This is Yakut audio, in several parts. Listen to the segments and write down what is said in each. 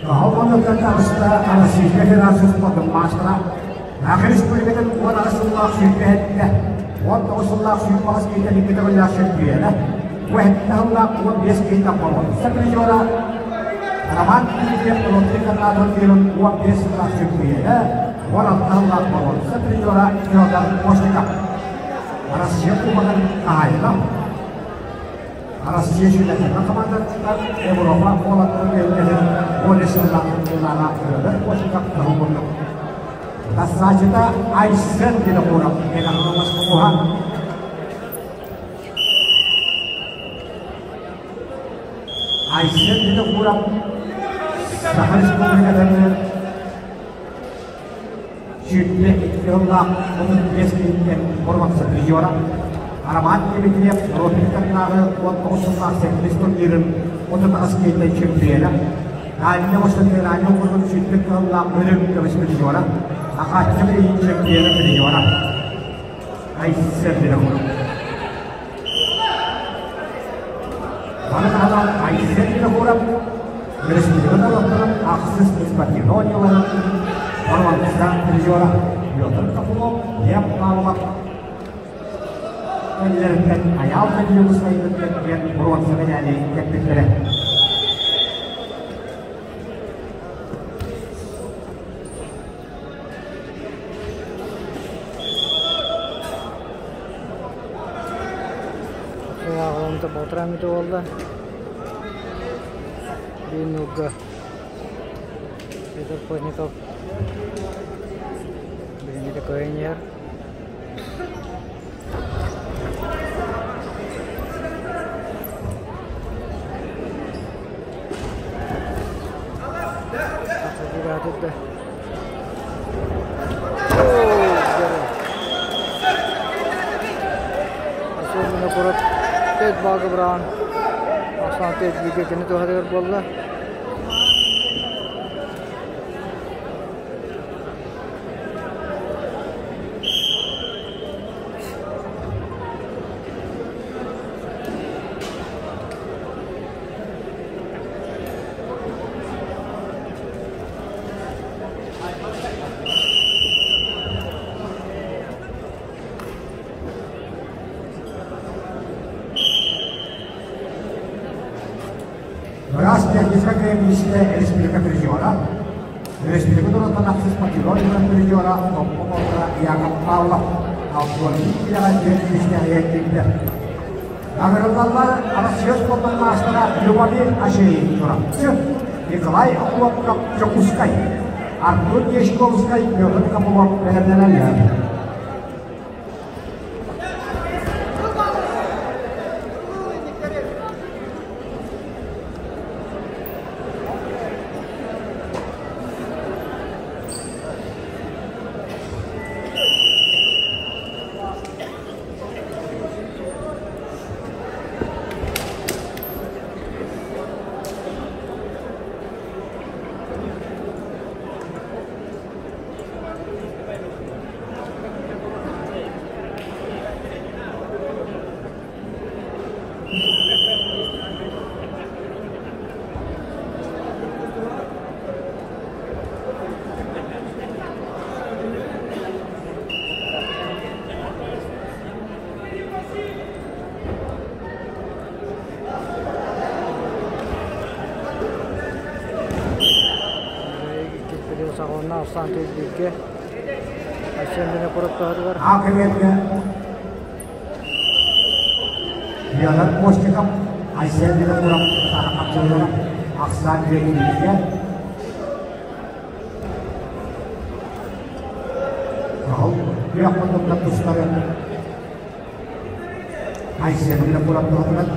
Кыһыл таҕыста Российскай Федерация спордун маастара, Саха Республикатын 18 сыллаах 27, 19 сыллаах 28 киһиттэн икки төгүллээх чөмпүйүөнэ, бу сэттэ сыллаах 15 киһиттэн боруонса призера, Роман Дмитриев Лотрик Анатольевич 15 сыллаах чөмпүйүөнэ, 16 сыллаах боруонса призера Федор Постников. Россия Кубогын хаһаайына. Россия сүлэтин хамаандатыгар Европа уолаттарын түһүлгэтин уон сыллаах кыттыылааҕа Федор Постников курдук. Тассаачыта Айсен Винокуров Мегахолос куһа. Айсен Винокуров Саха Республикатын 22 сыллаах 35 киһиттэн боруонса призера Роман Дмитриев Робинтоннааҕы 19 сыллаах сэттис турнирын 38 киһиттэн чемпиона, Дальний Восток Федеральнай округун 22 сыллаах бөлүм көмүс призера, Ахатчы билигин чемпиона призера. Айсен Винокуров. Маны таһынан Айсен Винокуров Өрөспүүбүлүкэ норуоттарын ахсыс спортивнай оонньууларын боруонса призера Петр Копылов, Лев Павлов кэннилэриттэн Айаал Даниловскайдын кэннигэр боруонса мэтээли кэппиттэрэ. Аҕалымта балтараа мүнүүтэ буолла. Биир ньуурга Петр Плотников билиҥҥитэ кыайан иһэр. Да. Курат тет баага быраан ахсаан тет бииргэ кини туһатыгар буолла. Ыраас техническай комиссия республика призера, Республика норуоттан ахсыс патриот призера Томпо Яков Павлов Алтуонин киилэҕэ диэн күүстээх киирдэ. Ыҥырыллаллар Россия спордун маастара Любомир Ашеев Чурапчы, Николай Охлопков Дьокуускай, Артур Дьячковскай, Петр Копылов бэлэмнэнэллэр. Саҕаланна ахсаан тиэрдииргэ Айсен Винокуровтаһытыгар Академия Леонид Костиков, Айсен Винокуров ахсаан тиэрдииргэ Күөх муннуктар тустарын Айсен Винокуров туһатыгар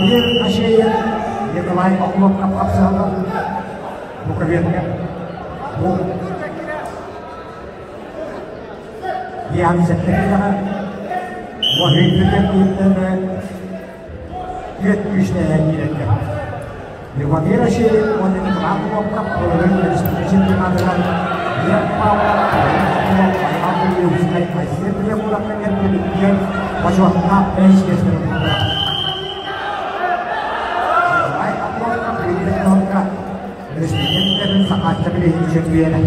Любомир Ашеев, Николай Охлопков хапсыһаллар. Буковинка. Бу Диан сэттэ Уоһүйбүтэ түөрт күүстээх киирэллэр. Любомир Ашеев уонна Николай Охлопков былырыын республика чемпионатыгар Лев Павлов, Айаал Юрскай, Айсен Требуровка кэлбит бочуоттаах бэһис миэстэни ылбыттара. Николай Охлопков Юрий Республикатын Сахаачча билиһин чемпиона.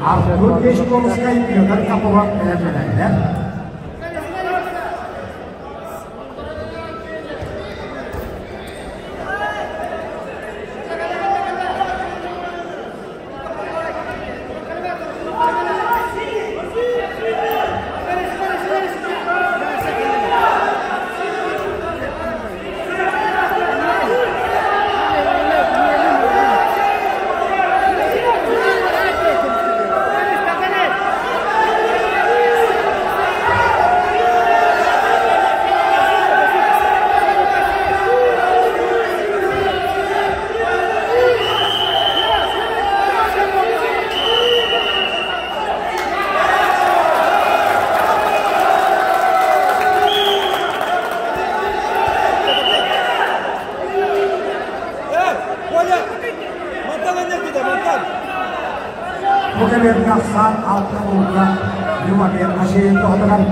Артур Пешковскай, Петр Капова бэлэмнэнэллэр. Бу кэмҥэ ахсаан алта булга Любомир Ашеев туһатыгар